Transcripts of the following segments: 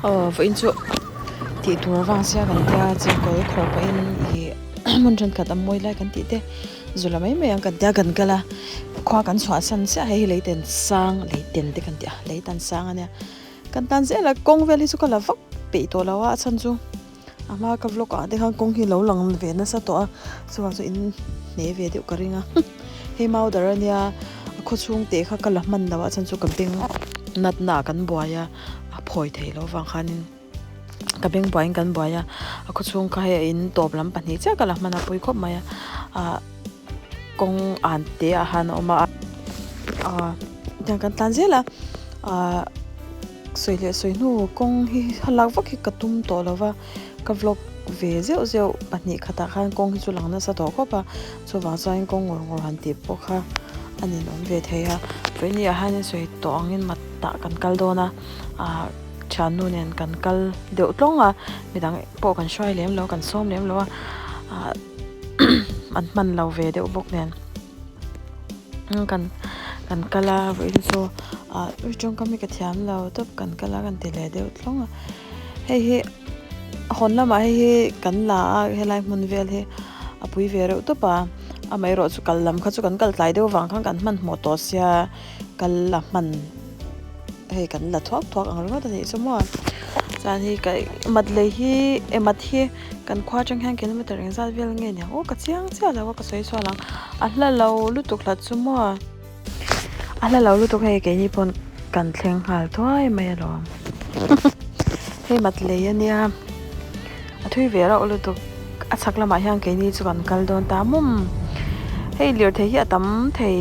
Aw vawiin chu tih tur vang sia kan tia chengkawl khawr pahin ih hmun thenkhat a mawi lai kan tih te zu la mai mai ang kan tia kan kal a khua kan chhuahsan chiah hei hi leiten sang leiten te kan tih a leitan sang ania kan tan zel a kawng vel hi chu ka la vak peih tawh lo a a chhan chu a hma ka vlog ah te khan kawng hi lo lang ve nasa tawh a chuvang chu in hne ve deuh ka ring a hei mau dar ania a khaw chhung teh kha ka la hman lo a chhan chu ka beng natna ah kan buai a a phawi thei lo vang khanin ka beng buaiin kan buai a a khaw chhung kha hei a in tawp lam pahnih chiah ka la hman a pui khawp mai a ah kawng an te ah khan a awm a ah tiang kan tlan zel a ah sawi leh sawi hnu kawng hi lak vak hi ka tum tawh lo va ka vlog ve zeuh zeuh pahnih khatah khan kawng hi chu lang nasa tawh khawp a chuvang chuan kawng ngawr ngawr han tih pawh kha a ninawm ve thei a vawiin ah hian sawi tawh angin mat tah kan kal dawn a ah thiannu nen kan kal deuh tlawng a midang pawh kan hruai lem lo kan sawm lem lo a ah an hman lo ve deuh bawk nen kan kan kal a vawiin chu ah tawngkam hi ka thiam lo tawp kan kal a kan ti leh deuh tlawng a hei hi a hawn lamah hei hi kan la a helai hmun vel hi a pui ve reuh tawp a amaherawh chu kal lam kha chu kan kal tlai deuh vang khan kan hmanhmawh tawh sia kal la hman hei kan la thuak thuak ang ringawt a nih chu maw chuan hei ka mat lei hi eh mat hi kan khua atang hian kilometer engzat vel nge niang aw ka chiang chiah lo a ka sawi sual ang a hla lo lutuk hlat chu maw a hla lo lutuk hei keini pawn kan thleng nghal thuai mai alawm hei mat lei ania a thui ve reuh lutuk a chhak lamah hian keini chu kan kal dawn ta mum hei lirthei hi a tam thei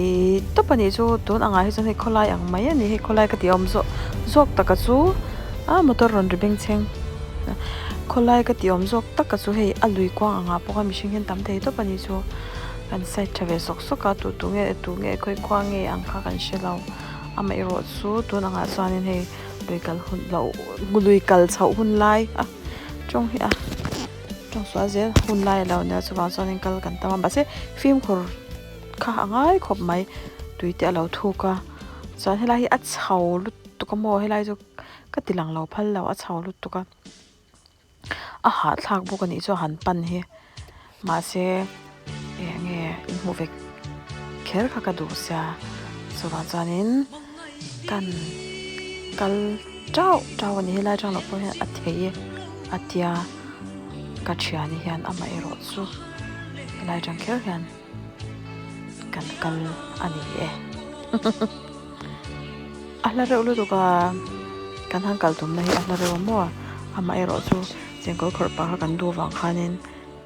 tawp a nih chu tun angah hi chuan hei khawlai ang mai a ni hei khawlai ka tih awm zawk zawk taka chu a motor rawn ri bengchheng khawlai ka tih awm zawk taka chu hei a lui kuang angah pawh khan mihring hian tam thei tawp a nih chu kan side tha ve sawk sawk a tu tu nge tu nge khawi khua nge ang kha kan hre lo amaherawh chu tun angah chuanin hei lui kal hun loh lui kal chhoh hun lai a. Tawng hi a tawng sual zel hun lai a lo nia chuvang chuanin kal kan tam a mahse fimkhur kha a ngai khawp mai tui te a lo thuk a chuan helai hi a chho lutuk a maw helai chu ka ti lang lo phal lo a chho lutuk a a hahthlak bawk a nih chu a han pan hi mahse eng nge in hmuh ve kher kha ka duh sia chuvang chuanin kan kal tauh tauh a ni helai atang loh pawh hian a thei a tia ka thiani hian amaherawh chu helai atang kher hian kan kal a ni e a hla reuh lutuk a kan han kal tumna hi a hla reuh a maw amaherawh chu chengkawl khawrh pah kha kan duh vang khanin.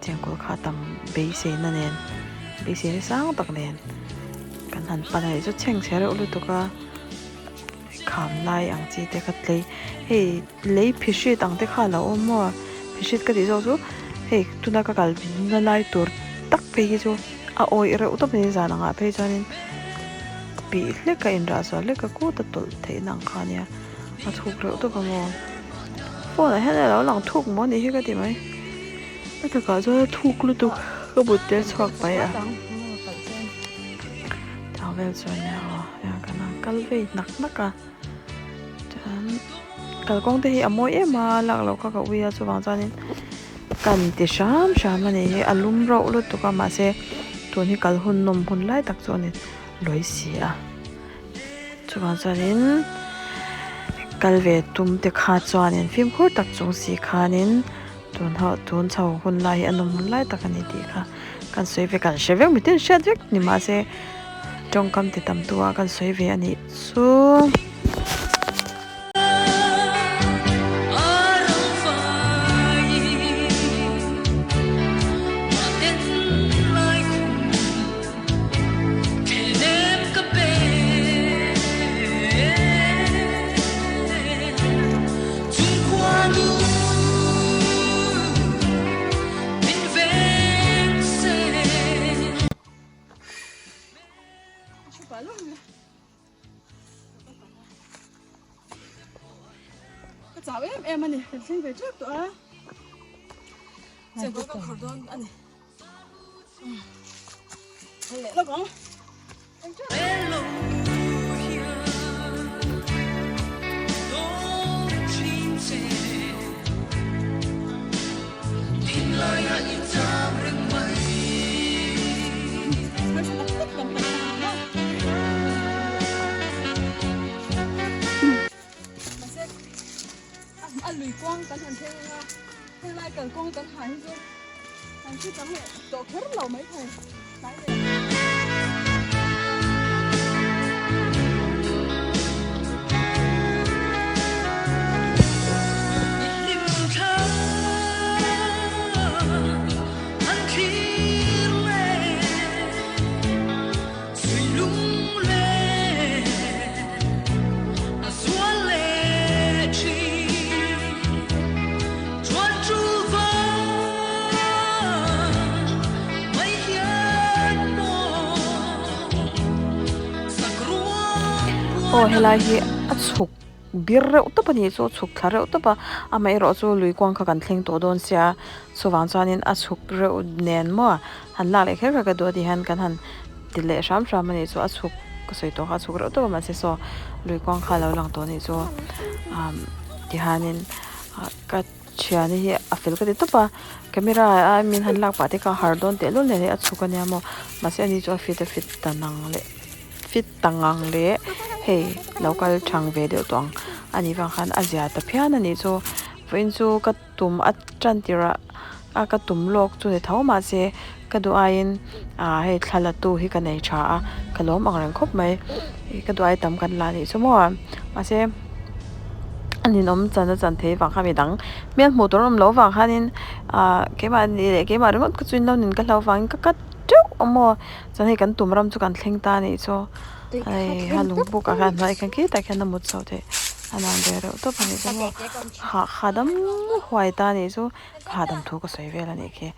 Chengkawl kha tam beiseina nen beiseina sang tak nen kan han pan a nih chu chhengchhe reuh lutuk a kham lai ang chi te kha tlei hei lei phihrit ang te kha a lo awm maw phihrit ka tih zawk chu hei tuna ka kal na lai tur tak phei hi chu a awih reuh tawp a ni zan angah phei chuanin pih hlek a inrah zual hlek a kut a tawlh theihna ang kha ania a thuk reuh tawp a maw phone ah hian a lo lang thuk maw ni hi ka ti mai. A takah chuan a thuk lutuk ka but te a chhuak mai a tah vel chuan nia aw heng kan han kal vei hnak hnak a chuan kalkawng te hi a mawi em a lak loh kha ka ui a chuvang chuanin kan ti hram hram a ni hi a lum rauh lutuk a mahse tun hi kal hun nawm hun lai tak chu a ni lawi si a chuvang chuanin kal ve tum te kha chuanin fimkhur tak chung si khanin. Tun ho tun chho hun lai hi a nawm hun lai tak a ni tih kha kan sawi ve kan hre vek miten hriat vek ni mahse tawngkam ti tam tu ah kan sawi ve a nih chu. Ka chau em em a ni kan thleng ve tep tawh a chengkawl ka khawrh dawn a ni leh lawk ang. A lui kuang kan han thleng anga helai kalkawng kan ha hi chu kan hre chang leh tawh kher lo mai thei tlai leh. Aw helai hi a chhuk bir reuh tawp a ni chu chhuk thla reuh tawp a amaherawh chu lui kuang kha kan thleng tawh dawn sia chuvang chuanin a chhuk reuh nen maw han lak leh kher kher ka duh a tih hian kan han ti leh hram hram a nih chu a chhuk ka sawi tawh kha a chhuk reuh tawp a mahse saw lui kuang kha a lo lang tawh a nih chu umm tihianin ah ka thiani hi a fel ka ti tawp a camera a min han lak pah te kha a har dawn tehlul nen hi a chhuk a nia maw mahse ani chu a fit a fit ta nang leh fit ta ngang leh hei lo kal thang ve deuh tawh ang a nih vang khan a zia ta phian a nih chu vawiin chu ka tum a tan tirh ah a ka tum lawk chu ni tho mahse ka duh aiin ah hei thla la tu hi ka nei tha a ka lawm ang reng khawp mai ih ka duh ai tam kan la anih chu maw mahse a ninawm chan a chan thei vang kha midang hmel hmuh tur an awm loh avang khanin ah keimahni leh keimah ringawt ka chu in lo nin ka hlauh avangin ka cut teuh a maw chuan hei kan tum ram chu kan thleng ta anih chu hei a lung buk ah khan a hnuai khan khitah khian a mut chhoh theih a nuam ve reuh tawp a nih chu maw hah hahdam huai ta anih chu ka hahdam thu ka sawi vel anih khi.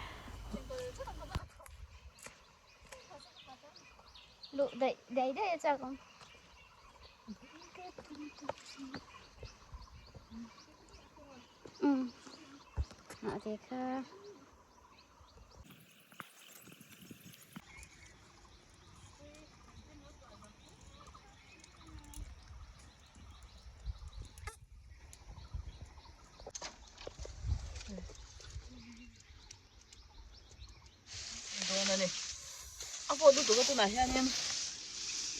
Dawn a ni a vawt lutuk a tunah hianin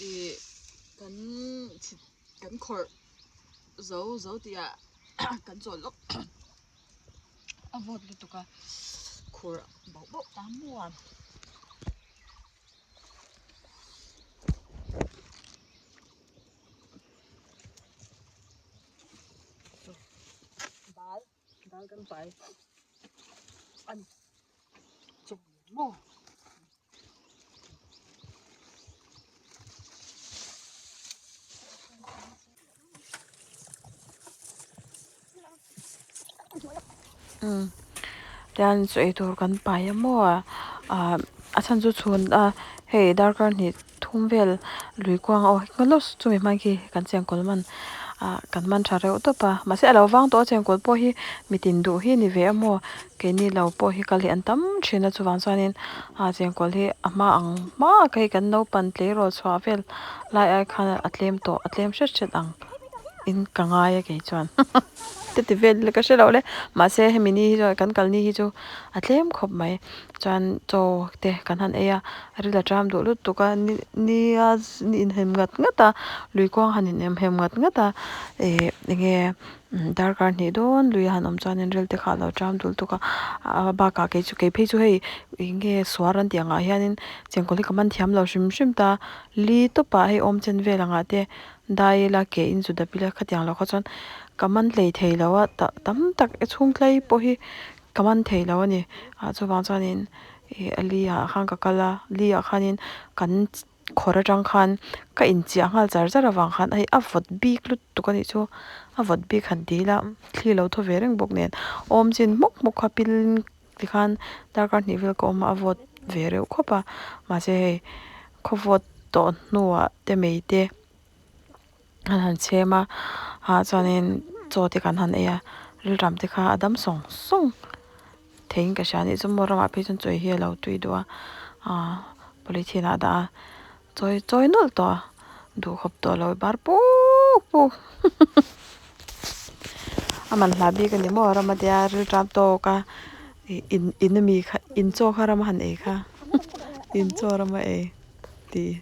ih kan chhit kan khawrh zo zo tih ah kan chawl lawk a vawt lutuk a khur bauh bauh ta muan. Dal dal kan pai an chawm maw. Umm tian chaw ei tur kan pai a maw ah a chhan chu chhun a hei darkar hnih thum vel lui kuang a aw chumi hmang khi kan chengkawl man ah kan man tha reuh tawp a mahse a lo vang tawh a chengkawl pawh hi mitin duh hi ni ve a maw keini lo pawh hi kal hi an tam thin a chuvang chuanin ah chengkawl hi a hma ang hma a hei kan naupang tleirawl chhuah vel lai ai khan a tlem tawh a tlem hret hret ang in ka ngai a kei chuan te ti vel ila ka hre lo le mahse hemi ni hi chuan kan kal ni hi chu a tlem khawp mai chuan chaw te kan han ei a ril a ṭam duh lutuk a ni nia ni inhem ngat ngat a lui kuang han inhem ngat ngat a ih eng nge darkar hnih dawn lui a han awm chuanin ril te kha a lo ṭam duh lutuk a a bakah kei chu kei phei chu hei eng nge suar an tih angah hianin chengkawl hi ka man thiam lo hrim hrim ta li tawpah hei awm chen vel angah te. Dai ila ke in zu dap ila khatiang loh kha chuan ka man hlei thei lo a tah tam tak e chhung tlai pawh hi ka man thei lo a ni ah chuvang chuanin ih a li ah khan ka kal a li ah khanin kan khawr atang khan ka inchiah nghal char char avang khan hei a vawt bik lutuk a nih chu a vawt bik han ti ila thli lo thaw ve reng bawk nen awm chin hmawk hmawk kha pil tikhan darkar hnih vel ka awm a a vawt ve reuh khawp a mahse hei khaw vawt tawh hnuah te mei te an han chhem a ah chuanin chaw te kan han ei a rilram te kha a dam sawng sawng theiin ka hria a nih chu maw ramah phei chuan chawi hi a lo tui duh a ah polythene ah a dah a chawi chawi nawlh tawh a duhkhawp tawh lo bar puk puk a man hla bik a ni maw rama tia rilṭam tawk a ih in in ami kha in chaw kha rama han ei kha in chaw rama ei tih.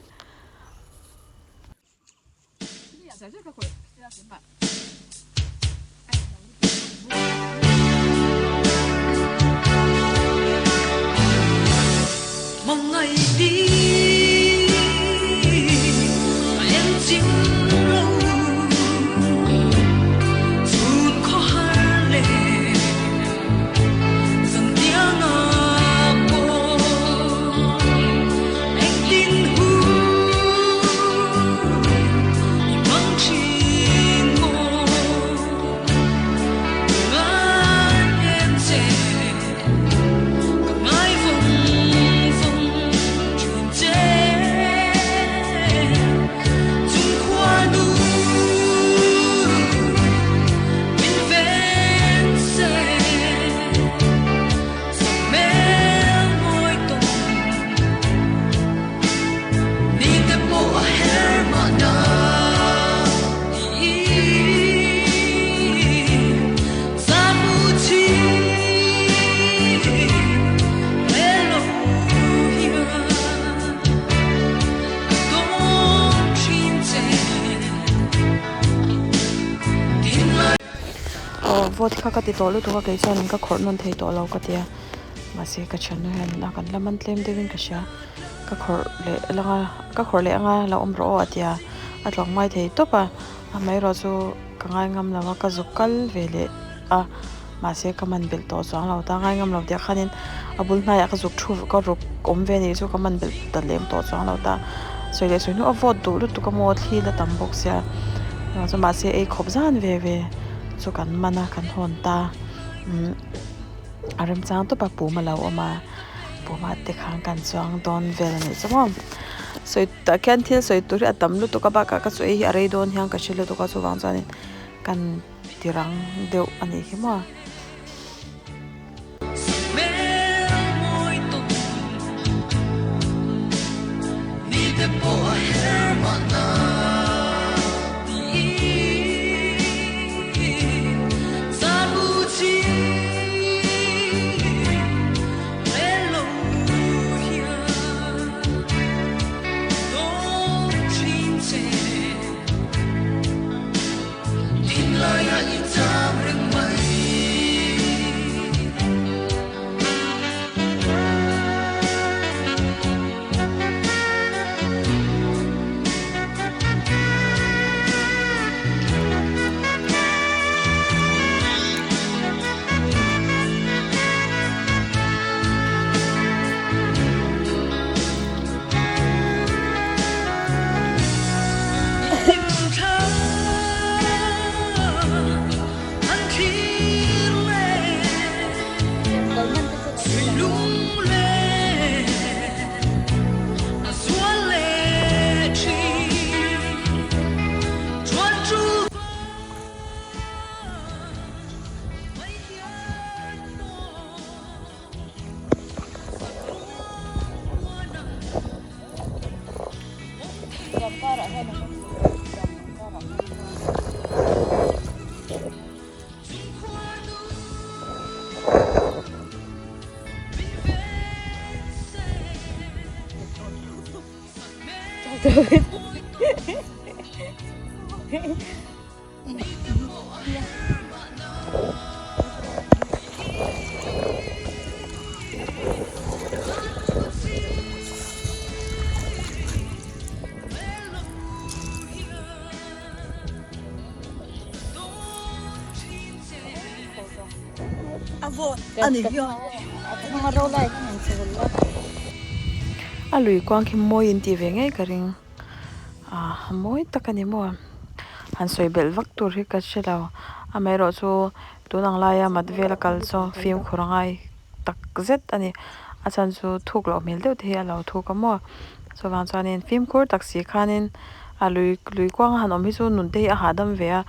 Aw vawt kha ka ti tawh lutuk a kei chuanin ka khawrh nawn thei tawh lo ka tia mahse ka thiannu hian a kan la man tlem deuhin ka hria ka khawrh leh lang a ka khawrh leh anga lo awm rawh aw a tia a tlawng mai thei tawp a amaherawh chu ka ngai ngam lo a ka zuk kal ve leh a mahse ka man belh tawh chuang lo ta ngai ngam lo tih ah khanin a bul hnaiah ka zuk thu ka ruk awm ve anih chu ka man belh ta lem tawh chuang lo ta sawi leh sawi hnu a vawt duh lutuk a maw thli la tam bawk sia chu mahse ei khawp zan ve ve chu kan man a kan hawn ta umm a remchang tawp a pum a lo awm a pum ah te khan kan chuang dawn vel anih chu maw sawi tah khian thil sawi tur hi a tam lutuk a bakah ka chaw ei hi a rei dawn hian ka hre lutuk a chuvang chuanin kan tirang deuh a nih hi maw. A lui kuang khi mawi in tih ve ngei ka ring ah mawi tak a ni maw han sawi belh vak tur hi ka hre lo amaherawh chu tun ang laia mat vela kal chu fimkhur a ngai tak zet a ni a chhan chu thuk loh hmel deuh te hi a lo thuk a maw chuvang chuanin fimkhur tak si khanin a lui lui kuang a han awm hi chu nun te hi a hahdam ve a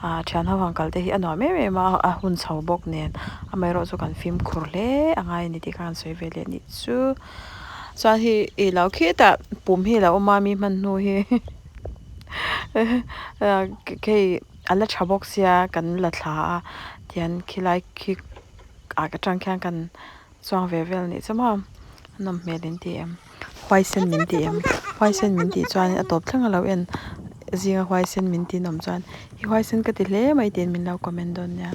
ah thian ho han kal te hi a nuam em em a a hun chho bawk nen amaherawh chu kan fimkhur hle a ngai a ni tih kha an sawi ve leh anih chu chuan hei ih lo khitah pum hi a lo awm a mi hman hnu hi hei a la tha bawk sia kan la thla a tihian khilai khi ah atang khian kan chuang ve vel anih chu maw a nawm hmel in ti em huaisen min ti em huaisen min tih chuan a tawp thleng a lo en zinga huaisen min tih nawm chuan i huaisen ka ti hle mai tiin min lo comment dawn nia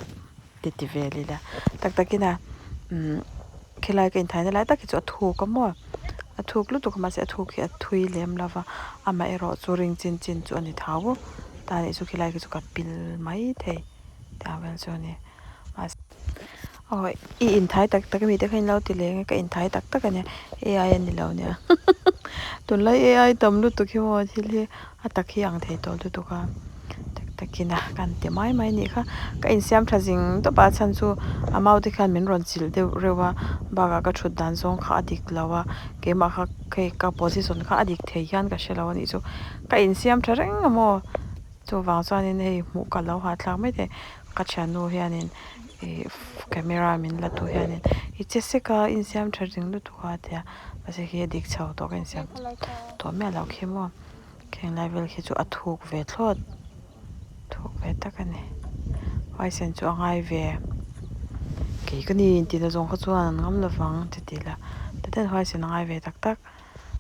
ti ti vel ila tak takin a umm khilai ka inthaina lai tak hi chu a thuk a maw a thuk lutuk a mahse a thuk hi a thui lem lo va amaherawhchu ring chin chin chu a ni thau ta nih chu khilai khi chu ka pil mai thei tih ang vel chu a ni mahse. Awi i inthai tak tak ami te kha inlo ti leng a ka inthai tak tak ania ai a nilo nia tunlai ai tam lutuk hi maw thil hi a tak hi a ang thei tawh lutuk a tak takin a kan ti mai mai anih kha ka insiam tha zing tawp a chhan chu a mau te khan min rawn chilh deuh reuh a bakah ka thut dan zawng kha a dik lo a keimah kha hei ka position kha a dik thei hian ka hrelo anih chu ka insiam tha reng a maw chuvang chuanin hei hmuh ka lo hahthlak mai thei. Ka thiannu hianin ih camera min la tu hianin i che sek a i insiam tha ring lutuk a tia mahse khi a dik chho tawh ka insiam tawh miah loh khi maw kheng lai vel khi chu a thuk ve thlawt thuk ve tak a ni huaisen chu a ngai ve kei ka ni intihna zawng kha chuan an ngam lovang chuti la tuten huaisen a ngai ve tak tak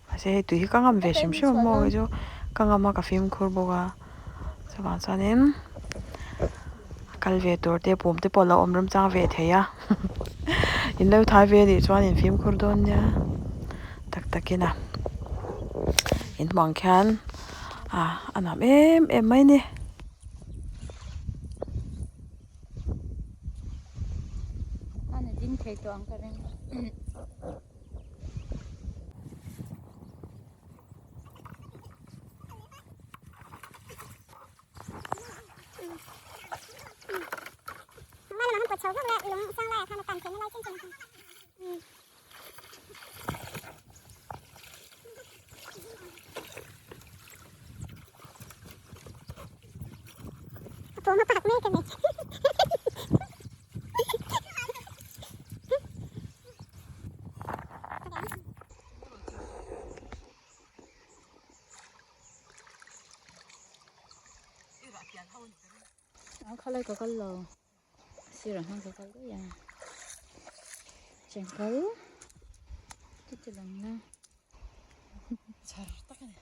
mahse hei tui hi ka ngam ve hrim hrim a maw kei chu ka ngam a ka fimkhur bawk a. Chuvang chuanin Kal ve tur te pum te pawh a lo awm remchang ve thei a in lo thai ve anih chuan in fimkhur dawn nia tak takin a in hmuh ang khian ah a nuam em em mai a ni. A khalai ka kal lo sirah hmang ka kal daih a chengkal chuti lang na char tak a ni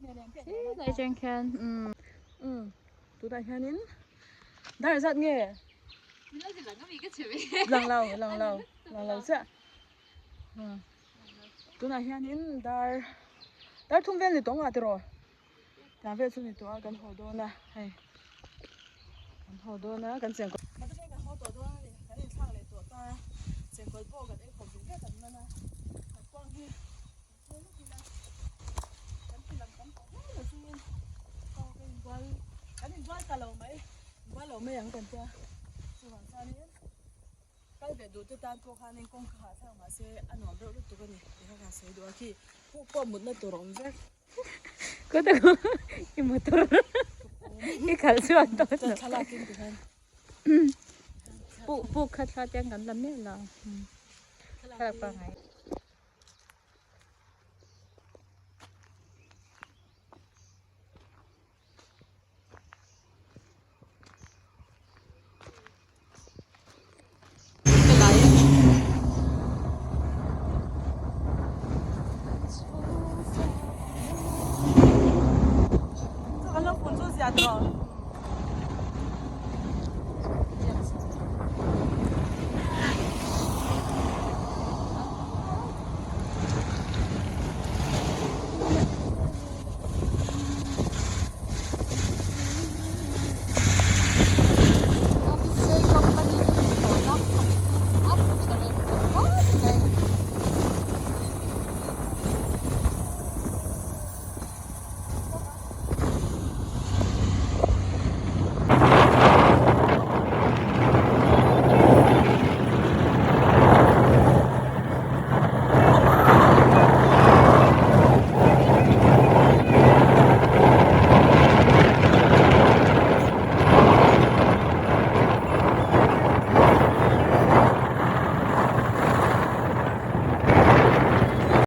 Silai atang khian umm umm tunah hianin dar zat nge lang lo lang lo lang lo chiah Tunah hianin dar dar thum vel ni tawh ngah tiraw tah vel chu ni tawh a kan haw dawn a hei kan haw dawn a kan chengkawl kan haw tawh dawn a ni kan inthlak leh tawh ta a chengkawl pawh kan ei khawp ve ve tak nan a kan kuang hi kan chhung lawk ila kan ti lang tam tawh viau lo chungin aw kan inbual kan inbual ta lo mai inbual lo mai ang kan tia chuvang chuanin. Kal ve duh te tan pawh khanin kawng ka hah thlak mahse a nuam reuh lutuk a ni tih kha ka sawi duh a khi puk pawh mutna tur a awm vek. Ka ta ku i motor i khalh chhuak dawn lo. Thlalak in ti khan. Puk puk kha thla te kan la miah lo. Thlalak pangai.